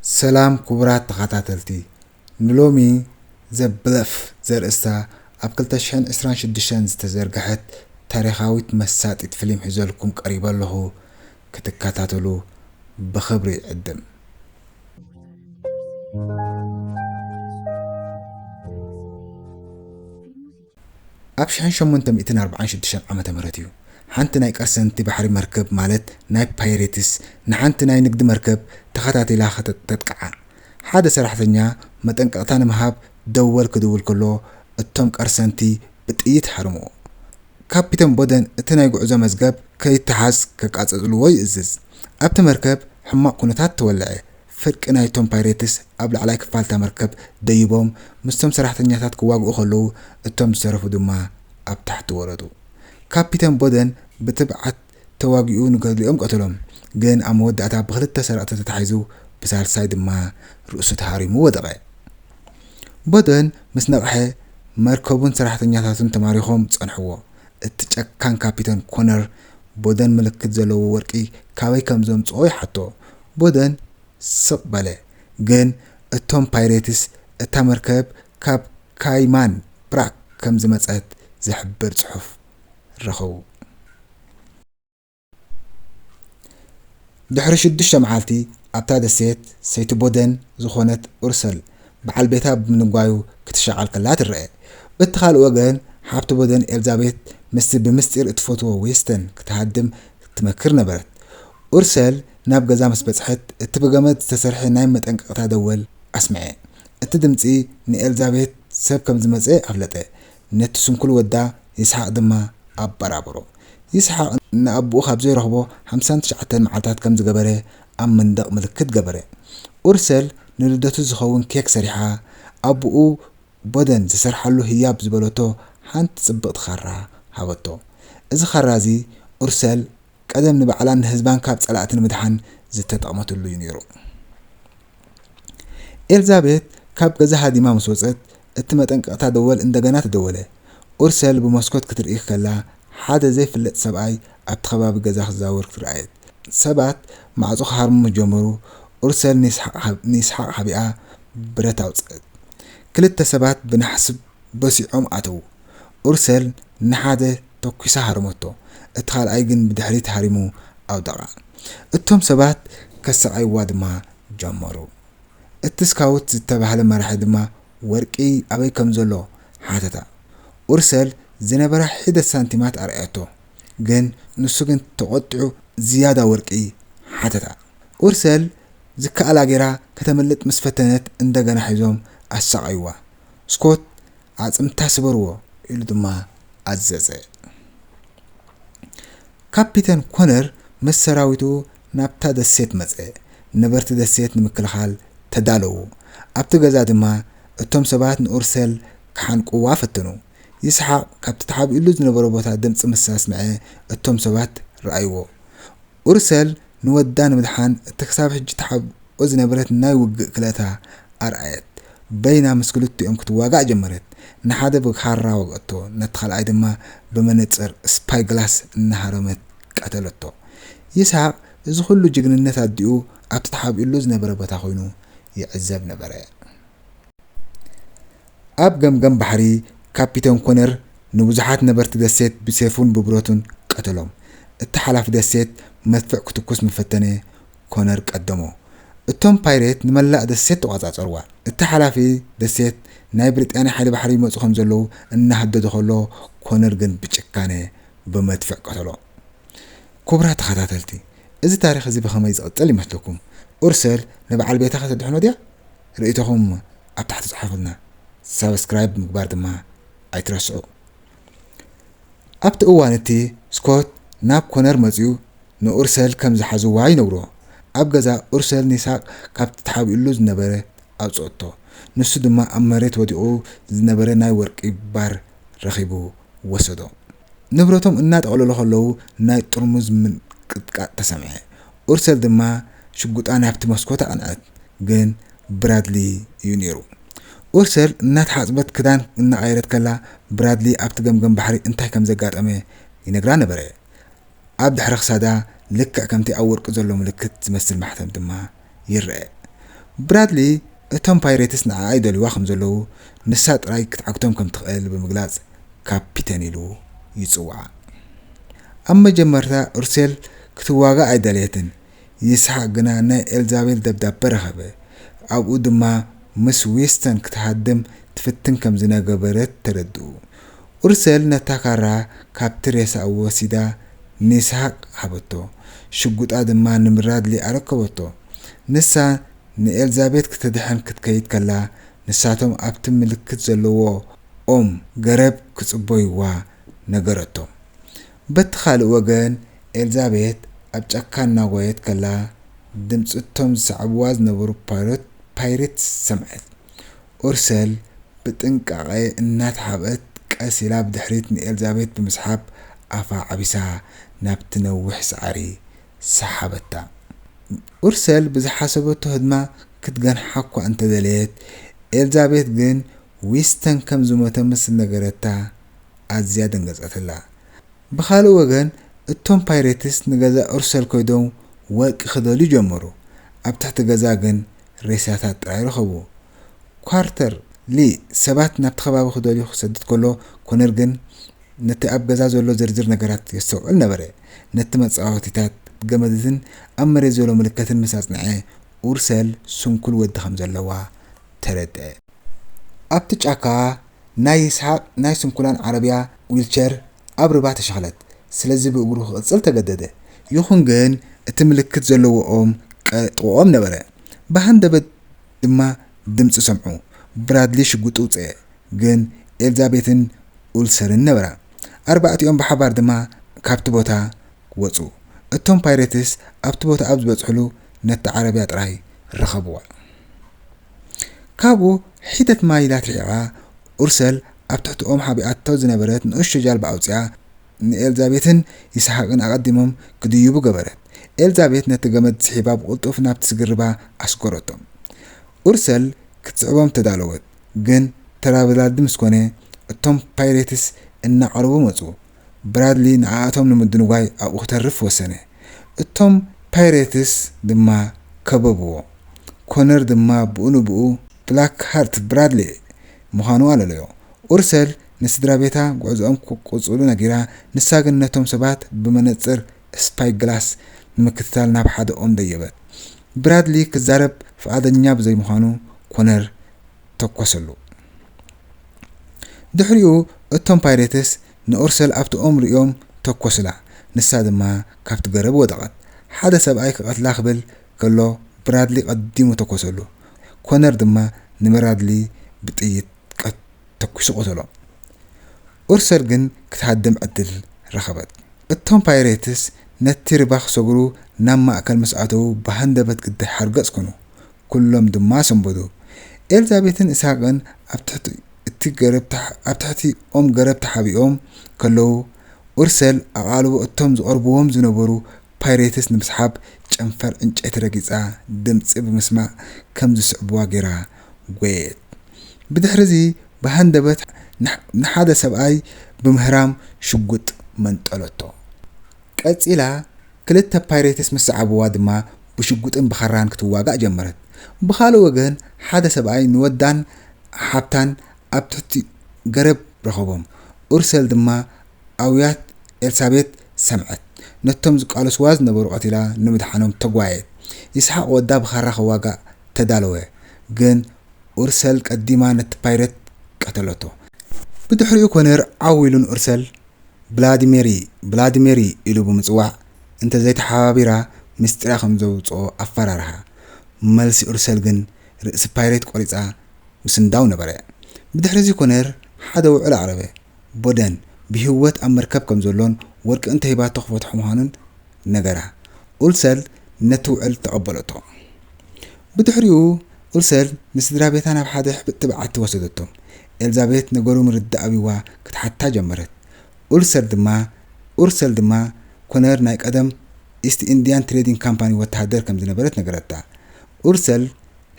ሰላም ክቡራት ተኸታተልቲ፣ ንሎሚ ዘ ብለፍ ዘርእስታ ኣብ ክልተ ሽሕን ዕስራን ሽዱሽተን ዝተዘርግሐት ታሪኻዊት መሳጢት ፊልም ሒዘልኩም ቀሪበ ኣለኹ። ክትከታተሉ ብኽብሪ ይዕድም። ኣብ ሽሕን ሸሞንተ ሚእትን ኣርባዓን ሽዱሽተን ዓመተ ምህረት እዩ። ሓንቲ ናይ ቀርሰንቲ ባሕሪ መርከብ፣ ማለት ናይ ፓይሬትስ፣ ንሓንቲ ናይ ንግዲ መርከብ ተኸታቲላ ከተጥቅዓ። ሓደ ሰራሕተኛ መጠንቀቕታ ንምሃብ ደወል ክድውል ከሎ፣ እቶም ቀርሰንቲ ብጥይት ሃርምዎ። ካፒተን ቦደን እቲ ናይ ጉዕዞ መዝገብ ከይተሓዝ ከቃጸጽልዎ ይእዝዝ። ኣብቲ መርከብ ሕማቕ ኩነታት ተወልዐ። ፍርቂ ናይቶም ፓይሬትስ ኣብ ላዕላይ ክፋልታ መርከብ ደይቦም ምስቶም ሰራሕተኛታት ክዋግኡ ከለዉ፣ እቶም ዝተረፉ ድማ ኣብ ታሕቲ ወረዱ። ካፒተን ቦደን ብትብዓት ተዋጊኡ ንገሊኦም ቀተሎም፣ ግን ኣብ መወዳእታ ብክልተ ሰረቕቲ ተታሒዙ ብሳልሳይ ድማ ርእሱ ተሃሪሙ ወደቐ። ቦደን ምስ ነቕሐ መርከቡን ሰራሕተኛታቱን ተማሪኾም ጸንሕዎ። እቲ ጨካን ካፒተን ኮነር ቦደን ምልክት ዘለዎ ወርቂ ካበይ ከም ዘምጽኦ ይሓቶ። ቦደን ስቕ በለ። ግን እቶም ፓይሬትስ እታ መርከብ ካብ ካይማን ብራክ ከም ዝመጸት ዝሕብር ጽሑፍ ረኸቡ። ድሕሪ ሽዱሽተ መዓልቲ ኣብታ ደሴት ሰይቲ ቦደን ዝኾነት ኡርሰል በዓል ቤታ ብምንጓዩ ክትሻቐል ከላ ትረአ። በቲ ካልእ ወገን ሓብቲ ቦደን ኤልዛቤት ምስቲ ብምስጢር እትፈትዎ ዌስተን ክትሃድም ትመክር ነበረት። ኡርሰል ናብ ገዛ ምስ በጽሐት እቲ ብገመድ ዝተሰርሐ ናይ መጠንቀቕታ ደወል ኣስምዐ። እቲ ድምጺ ንኤልዛቤት ሰብ ከም ዝመጸ ኣፍለጠ። ነቲ ስንኩል ወዳ ይስሓቕ ድማ ኣበራበሮ። ይስሓቕ ንኣቦኡ ካብ ዘይረኽቦ ሓምሳን ትሽዓተን መዓልታት ከም ዝገበረ ኣብ መንደቕ ምልክት ገበረ። ኡርሰል ንልደቱ ዝኸውን ኬክ ሰሪሓ፣ ኣቦኡ ቦደን ዝሰርሓሉ ህያብ ዝበለቶ ሓንቲ ጽብቕቲ ኻራ ሃበቶ። እዚ ኻራ እዚ ኡርሰል ቀደም ንባዕላን ንህዝባን ካብ ጸላእቲ ንምድሓን ዝተጠቕመትሉ እዩ ነይሩ። ኤልዛቤት ካብ ገዛ ሃዲማ ምስ ወጸት፣ እቲ መጠንቀቕታ ደወል እንደገና ተደወለ። ኡርሰል ብመስኮት ክትርኢ ከላ፣ ሓደ ዘይፍለጥ ሰብኣይ ኣብቲ ከባቢ ገዛ ክዛወር ረኣየት። ሰባት ማዕጾ ክሃርሙ ምስ ጀመሩ፣ ኡርሰል ንይስሓቕ ሃብ-፣ ንይስሓቕ ሓቢኣ ብረት ኣውጽአት። ክልተ ሰባት ብናሕሲ በሲዖም ኣተዉ። ኡርሰል ንሓደ ተኲሳ ሃረመቶ፣ እቲ ካልኣይ ግን ብድሕሪት ሃሪሙ ኣውደቓ። እቶም ሰባት ከሰቓይዋ ድማ ጀመሩ። እቲ ስካውት ዝተባህለ መራሒ ድማ ወርቂ ኣበይ ከም ዘሎ ሓተታ። ኡርሰል ዝነበራ ሒደት ሳንቲማት ኣርኣየቶ፣ ግን ንሱ ግን ተቖጢዑ ዝያዳ ወርቂ ሓተታ። ኡርሰል ዝከኣላ ጌራ ከተምልጥ ምስ ፈተነት እንደገና ሒዞም ኣሳቐይዋ። ስኮት ኣጽምታ ስበርዎ ኢሉ ድማ ኣዘዘ። ካፒተን ኮነር ምስ ሰራዊቱ ናብታ ደሴት መጸ። ነበርቲ ደሴት ንምክልኻል ተዳለዉ። ኣብቲ ገዛ ድማ እቶም ሰባት ንኡርሰል ክሓንቅዋ ፈተኑ። ይስሓቕ ካብቲ ተሓቢእሉ ዝነበረ ቦታ ድምጺ ምስ ኣስምዐ እቶም ሰባት ረኣይዎ። ኡርሰል ንወዳ ንምድሓን እቲ ክሳብ ሕጂ ተሓብኦ ዝነበረት ናይ ውግእ ክእለታ ኣርኣየት። በይና ምስ ክልቲኦም ክትዋጋእ ጀመረት። ንሓደ ብኻራ ወግኣቶ፣ ነቲ ካልኣይ ድማ ብመነጽር ስፓይ ግላስ እናሃረመት ቀተለቶ። ይስሓቕ እዚ ኩሉ ጅግንነት ኣዲኡ ኣብቲ ተሓቢእሉ ዝነበረ ቦታ ኮይኑ ይዕዘብ ነበረ። ኣብ ገምገም ባሕሪ ካፒተን ኮነር ንብዙሓት ነበርቲ ደሴት ብሴፉን ብብረቱን ቀተሎም። እቲ ሓላፊ ደሴት መድፍዕ ክትኩስ ምፈተነ፣ ኮነር ቀደሞ። እቶም ፓይሬት ንመላእ ደሴት ተቖጻጸርዋ። እቲ ሓላፊ ደሴት ናይ ብሪጣንያ ሓይሊ ባሕሪ ይመጹ ከም ዘለዉ እናሃደዶ ከሎ፣ ኮነር ግን ብጭካነ ብመድፍዕ ቀተሎ። ክቡራት ተኸታተልቲ፣ እዚ ታሪኽ እዚ ብኸመይ ዝቕጽል ይመስለኩም? ኡርሰል ንበዓል ቤታ ከተድሕኖ ድያ? ርእይቶኹም ኣብ ታሕቲ ጽሓፉልና። ሳብስክራይብ ምግባር ድማ ኣይትረስዑ። ኣብቲ እዋን እቲ ስኮት ናብ ኮነር መጺኡ ንኡርሰል ከም ዝሓዝዋ ይነግሮ። ኣብ ገዛ ኡርሰል ንይስሓቕ ካብቲ ተሓቢኡሉ ዝነበረ ኣውጽኦቶ። ንሱ ድማ ኣብ መሬት ወዲቑ ዝነበረ ናይ ወርቂ ባር ረኺቡ ወሰዶ። ንብረቶም እናጠቕለሉ ከለዉ ናይ ጥርሙዝ ምንቅጥቃጥ ተሰምዐ። ኡርሰል ድማ ሽጉጣ ናብቲ መስኮት ኣቕንዐት፣ ግን ብራድሊ እዩ ነይሩ። ኡርሰል እናተሓጽበት ክዳን እናቐየረት ከላ ብራድሊ ኣብቲ ገምገም ባሕሪ እንታይ ከም ዘጋጠመ ይነግራ ነበረ። ኣብ ድሕሪ ክሳዳ ልክዕ ከምቲ ኣብ ወርቂ ዘሎ ምልክት ዝመስል ማሕተም ድማ ይረአ። ብራድሊ እቶም ፓይሬትስ ንዓኣ ይደልይዋ ከም ዘለዉ፣ ንሳ ጥራይ ክትዓግቶም ከም ትኽእል ብምግላጽ ካፒተን ኢሉ ይጽውዓ። ኣብ መጀመርታ ኡርሴል ክትዋጋእ ኣይደለየትን። ይስሓቅ ግና ናይ ኤልዛቤል ደብዳበ ረኸበ። ኣብኡ ድማ ምስ ዊስተን ክትሃድም ትፍትን ከም ዝነበረት ተረድኡ። ኡርሰል ነታ ካራ ካብቲ ሬሳኡ ወሲዳ ንይስሓቅ ሃበቶ። ሽጉጣ ድማ ንብራድሊ ኣረከበቶ። ንሳ ንኤልዛቤት ክትድሕን ክትከይድ ከላ፣ ንሳቶም ኣብቲ ምልክት ዘለዎ ኦም ገረብ ክጽበይዋ ነገረቶም። በቲ ካልእ ወገን፣ ኤልዛቤት ኣብ ጫካ እናጎየት ከላ፣ ድምጺ እቶም ዝሰዕብዋ ዝነበሩ ፓይሮት-፣ ፓይሬትስ ሰምዐት። ኡርሰል ብጥንቃቐ እናተሓብአት፣ ቀስ ኢላ ብድሕሪት ንኤልዛቤት ብምስሓብ፣ ኣፋ ዓቢሳ ናብቲ ነዊሕ ሳዕሪ ሰሓበታ። ኡርሰል ብዝሓሰበቶ ህድማ ክትገንሓ እኳ እንተደለየት፣ ኤልዛቤት ግን ዊስተን ከም ዝሞተ ምስ ነገረታ፣ ኣዝያ ደንገጸትላ። ብኻልእ ወገን፣ እቶም ፓይሬትስ ንገዛ ኡርሰል ከይዶም ወርቂ ክደልዩ ጀመሩ። ኣብ ትሕቲ ገዛ ግን ሬሳታት ጥራይ ረኸቡ። ኳርተር ሊ ሰባት ናብቲ ከባቢ ክደልዩ ክሰድድ ከሎ፣ ኮነር ግን ነቲ ኣብ ገዛ ዘሎ ዝርዝር ነገራት የስተውዕል ነበረ። ነቲ መጻወቲታት ገመድን ኣብ መሬት ዘሎ ምልክትን ምስ ኣጽንዐ፣ ኡርሰል ስንኩል ወዲ ከም ዘለዋ ተረድአ። ኣብቲ ጫካ ናይ ይስሓቅ ናይ ስንኩላን ዓረብያ ዊልቸር ኣብ ርባ ተሸኽለት። ስለዚ ብእግሩ ክቕጽል ተገደደ። ይኹን ግን እቲ ምልክት ዘለዎ ኦም ቀጥቕኦም ነበረ። ብሃንደበት ድማ ድምጺ ሰምዑ። ብራድሊ ሽጉጡ ውጽአ፣ ግን ኤልዛቤትን ኡልሰርን ነበራ። ኣርባዕቲኦም ብሓባር ድማ ካብቲ ቦታ ወጹ። እቶም ፓይሬትስ ኣብቲ ቦታ ኣብ ዝበጽሕሉ ነቲ ዓረብያ ጥራይ ረኸብዋ። ካብኡ ሒደት ማይላት ርሒቓ፣ ኡርሰል ኣብ ትሕቲ ኦም ሓቢኣቶ ዝነበረት ንእሽቶ ጃልባ ኣውጺኣ፣ ንኤልዛቤትን ይስሓቅን ኣቐዲሞም ክድይቡ ገበረት። ኤልዛቤት ነቲ ገመድ ስሒባ ብቕልጡፍ ናብቲ ስግርባ ኣስገረቶም። ኡርሰል ክትስዕቦም ተዳለወት፣ ግን ተራ ብላዲ ምስ ኮነ፣ እቶም ፓይሬትስ እናቐረቡ መጹ። ብራድሊ ንዓኣቶም ንምድንጓይ ኣብኡ ክተርፍ ወሰነ። እቶም ፓይሬትስ ድማ ከበብዎ። ኮነር ድማ ብኡ ንብኡ ብላክ ሃርት ብራድሊ ምዃኑ ኣለለዮ። ኡርሰል ንስድራ ቤታ ጉዕዞኦም ክቕጽሉ ነጊራ፣ ንሳ ግን ነቶም ሰባት ብመነጽር ስፓይ ግላስ ንምክትታል ናብ ሓደ ኦም ደየበት። ብራድሊ ክዛረብ ፍቓደኛ ብዘይምዃኑ፣ ኮነር ተኮሰሉ። ድሕሪኡ፣ እቶም ፓይሬትስ ንኡርሰል ኣብቲ ኦም ርእዮም ተኮሱላ። ንሳ ድማ ካብቲ ገረብ ወደቐት። ሓደ ሰብኣይ ክቐትላ ክብል ከሎ፣ ብራድሊ ቀዲሙ ተኮሰሉ። ኮነር ድማ ንብራድሊ ብጥይት ቀት-፣ ተኩሱ ቀተሎ። ኡርሰል ግን ክትሃድም ዕድል ረኸበት። እቶም ፓይሬትስ ነቲ ርባ ክሰግሩ ናብ ማእከል ምስ ኣተዉ፣ ብሃንደበት ግዳይ ሓርገጽ ኮኑ። ኩሎም ድማ ሰንበዱ። ኤልዛቤትን ይስሓቅን ኣብ ትሕቲ እቲ ገረብ ተሓ-፣ ኣብ ትሕቲ ኦም ገረብ ተሓቢኦም ከለዉ፣ ኡርሰል ኣቓልቦ እቶም ዝቐርብዎም ዝነበሩ ፓይሬትስ ንምስሓብ ጨንፈር ዕንጨይቲ ረጊጻ ድምጺ ብምስማዕ ከም ዝስዕብዋ ገይራ ጎየየት። ብድሕሪ'ዚ ብሃንደበት ንሕ-፣ ንሓደ ሰብኣይ ብምህራም ሽጉጥ መንጠለቶ። ቀጺላ ክልተ ፓይሬትስ ምስ ሰዓብዋ ድማ ብሽጉጥን ብኻራን ክትዋጋእ ጀመረት። ብኻልእ ወገን ሓደ ሰብኣይ ንወዳን ሓብታን ኣብ ትሕቲ ገረብ ረኸቦም። ኡርሰል ድማ ኣውያት ኤልሳቤጥ ሰምዐት። ነቶም ዝቃለስዋ ዝነበሩ ቀቲላ ንምድሓኖም ተጓየት። ይስሓቅ ወዳ ብኻራ ክዋጋእ ተዳለወ፣ ግን ኡርሰል ቀዲማ ነቲ ፓይሬት ቀተለቶ። ብድሕሪኡ ኮነር ዓው ኢሉ ንኡርሰል፣ "ብላዲሜሪ፣ ብላዲሜሪ" ኢሉ ብምጽዋዕ፣ እንተ ዘይተሓባቢራ ምስጢራ ከም ዘውጽኦ ኣፈራርሃ። መልሲ ኡርሰል ግን ርእሲ ፓይሬት ቆሪጻ ምስንዳው ነበረ። ብድሕሪዚ ኮነር ሓደ ውዕል ኣቕረበ። ቦደን ብህይወት ኣብ መርከብ ከም ዘሎን ወርቂ እንተ ሂባቶ ክፈትሖ ምዃኑን ነገራ። ኡርሰል ነቲ ውዕል ተቐበለቶ። ብድሕሪኡ ኡርሰል ንስድራ ቤታ ናብ ሓደ ሕብጥቲ በዓቲ ወሰደቶም። ኤልዛቤት ነገሩ ምርዳእ ኣብይዋ ክትሓታ ጀመረት። ኡርሰል ድማ፣ ኡርሰል ድማ ኮነር ናይ ቀደም ኢስት ኢንድያን ትሬዲንግ ካምፓኒ ወተሃደር ከም ዝነበረት ነገረታ። ኡርሰል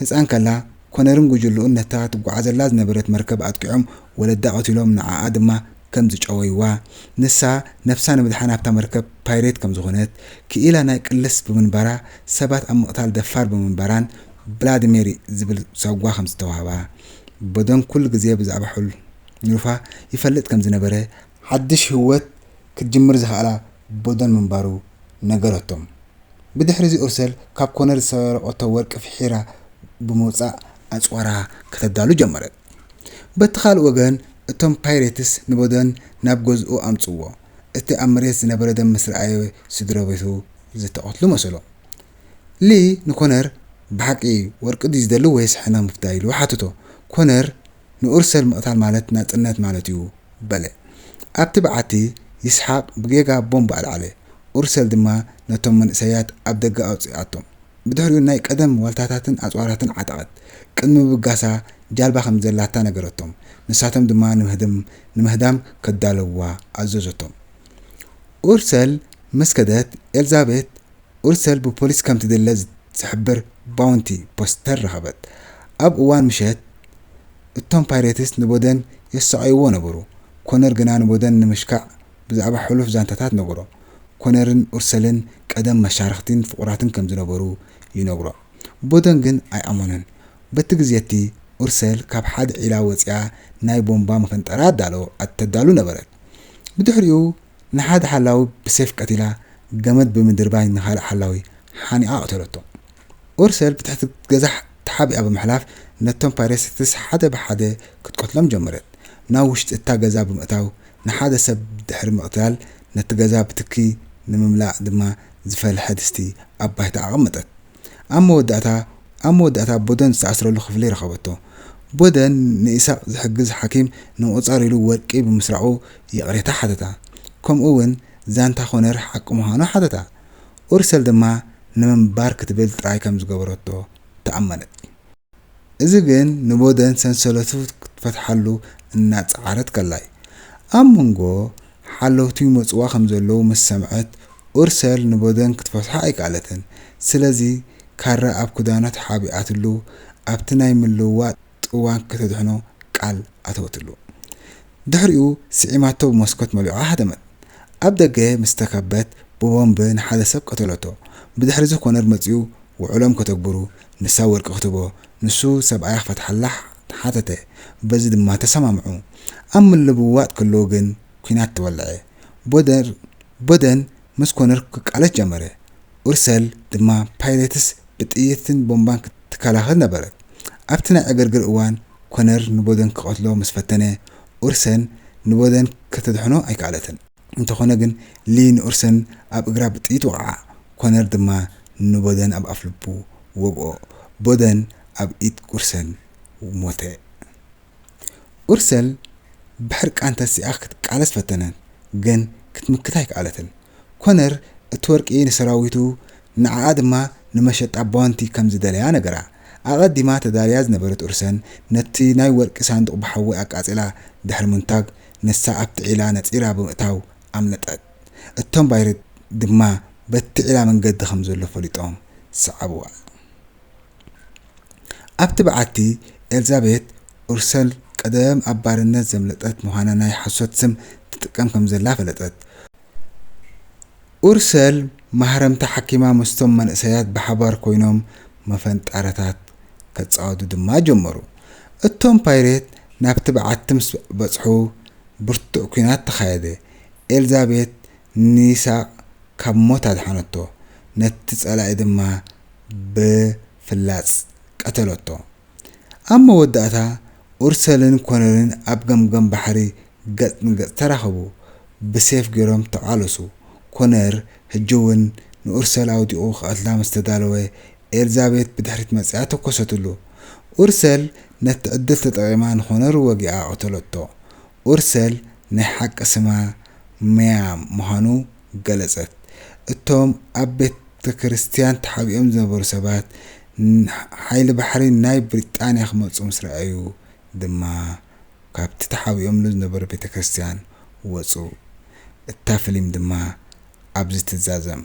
ህጻን ከላ፣ ኮነርን ጉጅልኡን ነታ ትጓዓዘላ ዝነበረት መርከብ ኣጥቂዖም ወለዳ ቀቲሎም፣ ንዓኣ ድማ ከም ዝጨወይዋ፣ ንሳ ነብሳ ንምድሓን ኣብታ መርከብ ፓይሬት ከም ዝኾነት፣ ክኢላ ናይ ቅልስ ብምንባራ፣ ሰባት ኣብ ምቕታል ደፋር ብምንባራን፣ ብላድሜሪ ዝብል ሳጓ ከም ዝተዋህባ፣ ቦደን ኩሉ ግዜ ብዛዕባ ሕሉፋ ይፈልጥ ከም ዝነበረ፣ ሓድሽ ህይወት ክትጅምር ዝኸኣላ ቦደን ምንባሩ ነገረቶም። ብድሕሪ እዚ ኡርሰል ካብ ኮነር ዝሰረቐቶ ወርቂ ፍሒራ ብምውጻእ ኣጽዋራ ከተዳሉ ጀመረት። በቲ ካልእ ወገን እቶም ፓይሬትስ ንቦደን ናብ ገዝኡ ኣምጽዎ። እቲ ኣብ መሬት ዝነበረ ደም ምስ ረኣየ ስድራቤቱ ዝተቐትሉ መሰሎ። ሊ ንኮነር ብሓቂ ወርቂ ድዩ ዝደሊ ወይስ ሕነ ምፍዳይ ኢሉ ሓተቶ። ኮነር ንኡርሰል ምቕታል ማለት ናጽነት ማለት እዩ በለ። ኣብቲ በዓቲ ይስሓቕ ብጌጋ ቦምብ ኣልዓለ። ኡርሰል ድማ ነቶም መንእሰያት ኣብ ደገ ኣውጽኣቶም። ብድሕሪኡ ናይ ቀደም ዋልታታትን ኣጽዋራትን ዓጠቐት። ቅድሚ ምብጋሳ ጃልባ ከም ዘላታ ነገረቶም። ንሳቶም ድማ ንምህድም ንምህዳም ከዳለዋ ኣዘዘቶም። ኡርሰል ምስ ከደት ኤልዛቤት ኡርሰል ብፖሊስ ከም ትድለ ዝሕብር ባውንቲ ፖስተር ረኸበት። ኣብ እዋን ምሸት እቶም ፓይሬትስ ንቦደን የሳቐይዎ ነበሩ። ኮነር ግና ንቦደን ንምሽካዕ ብዛዕባ ሕሉፍ ዛንታታት ነገሮ። ኮነርን ኡርሰልን ቀደም መሻርኽቲን ፍቑራትን ከም ዝነበሩ ይነግሮ። ቦደን ግን ኣይኣመኖን። በቲ ግዜ እቲ ኡርሰል ካብ ሓደ ዒላ ወጺኣ ናይ ቦምባ መፈንጠራ ኣዳሎ ኣተዳሉ ነበረት። ብድሕሪኡ ንሓደ ሓላዊ ብሴፍ ቀቲላ፣ ገመድ ብምድርባይ ንኻልእ ሓላዊ ሓኒቓ ቀተለቶ። ኡርሰል ብትሕቲ ገዛ ተሓቢኣ ብምሕላፍ ነቶም ፓይሬትስ ሓደ ብሓደ ክትቀትሎም ጀመረት። ናብ ውሽጢ እታ ገዛ ብምእታው ንሓደ ሰብ ድሕሪ ምቕታል ነቲ ገዛ ብትኪ ንምምላእ ድማ ዝፈልሐ ድስቲ ኣብ ባይታ ኣቐመጠት። ኣብ መወዳእታ ኣብ መወዳእታ ቦደን ዝተኣስረሉ ክፍሊ ረኸበቶ። ቦደን ንኢሳቕ ዝሕግዝ ሓኪም ንምቑጻር ኢሉ ወርቂ ብምስራቑ ይቕሬታ ሓተታ። ከምኡ እውን ዛንታ ኮነር ሓቂ ምዃኑ ሓተታ። ኡርሰል ድማ ንምንባር ክትብል ጥራይ ከም ዝገበረቶ ተኣመነት። እዚ ግን ንቦደን ሰንሰለቱ ክትፈትሓሉ እናጸዓረት ከላይ ኣብ መንጎ ሓለውቱ ይመጽዋ ከም ዘለዉ ምስ ሰምዐት ኡርሰል ንቦደን ክትፈትሖ ኣይከኣለትን። ስለዚ ካራ ኣብ ክዳኑ ተሓቢኣትሉ ኣብቲ ናይ ምልውዋጥ እዋን ከተድሕኖ ቃል ኣተወትሉ። ድሕሪኡ ስዒማቶ ብመስኮት መሊቓ ሃደመት። ኣብ ደገ ምስ ተኸበት ብቦምብ ንሓደ ሰብ ቀተለቶ። ብድሕሪ እዚ ኮነር መጺኡ ውዕሎም ከተግብሩ ንሳ ወርቂ ክትቦ ንሱ ሰብኣያ ክፈትሓላ ሓተተ። በዚ ድማ ተሰማምዑ። ኣብ ምልውዋጥ ከለዉ ግን ኲናት ተወልዐ። ቦደር ቦደን ምስ ኮነር ክቃለስ ጀመረ። ኡርሰል ድማ ፓይሬትስ ብጥይትን ቦምባን ክትከላኸል ነበረት። ኣብቲ ናይ ዕግርግር እዋን ኮነር ንቦደን ክቐትሎ ምስ ፈተነ ኡርሰን ንቦደን ከተድሕኖ ኣይከኣለትን። እንተኾነ ግን ሊ ንኡርሰን ኣብ እግራ ብጥይት ወቕዓ። ኮነር ድማ ንቦደን ኣብ ኣፍልቡ ወግኦ። ቦደን ኣብ ኢድ ኡርሰን ሞተ። ኡርሰል ብሕርቃን ተሲኣ ክትቃለስ ፈተነት፣ ግን ክትምክት ኣይከኣለትን። ኮነር እቲ ወርቂ ንሰራዊቱ ንዓኣ ድማ ንመሸጣ ባውንቲ ከም ዝደለያ ነገራ። ኣቐዲማ ተዳልያ ዝነበረት ኡርሰን ነቲ ናይ ወርቂ ሳንዱቕ ብሓዊ ኣቃጺላ ድሕሪ ምንታግ ንሳ ኣብቲ ዒላ ነጺራ ብምእታው ኣምለጠት። እቶም ባይርት ድማ በቲ ዒላ መንገዲ ከም ዘሎ ፈሊጦም ሰዓብዋ። ኣብቲ በዓቲ ኤልዛቤት ኡርሰል ቀደም ኣብ ባርነት ዘምለጠት ምዃና ናይ ሓሶት ስም ትጥቀም ከም ዘላ ፈለጠት። ኡርሰል ማህረምታ ሓኪማ ምስቶም መንእሰያት ብሓባር ኮይኖም መፈንጣረታት ከጻወቱ ድማ ጀመሩ። እቶም ፓይሬት ናብቲ በዓቲ ምስ በጽሑ ብርቱዕ ኲናት ተኻየደ። ኤልዛቤት ንይስሓቅ ካብ ሞት ኣድሓነቶ፣ ነቲ ጸላኢ ድማ ብፍላጽ ቀተለቶ። ኣብ መወዳእታ ኡርሰልን ኮነርን ኣብ ገምገም ባሕሪ ገጽ ንገጽ ተራኸቡ። ብሴፍ ገይሮም ተቓለሱ። ኮነር ሕጂ እውን ንኡርሰል ኣውዲቑ ክቐትላ ምስ ተዳለወ፣ ኤልዛቤት ብድሕሪት መጺኣ ተኮሰትሉ። ኡርሰል ነቲ ዕድል ተጠቒማ ንኮነር ወጊኣ ቀተለቶ። ኡርሰል ናይ ሓቂ ስማ መያ ምዃኑ ገለጸት። እቶም ኣብ ቤተ ክርስትያን ተሓቢኦም ዝነበሩ ሰባት ሓይሊ ባሕሪ ናይ ብሪጣንያ ክመጹ ምስ ረኣዩ ድማ ካብቲ ተሓቢኦምሉ ዝነበሩ ቤተ ክርስትያን ወጹ። እታ ፍሊም ድማ ኣብዚ ትዛዘም።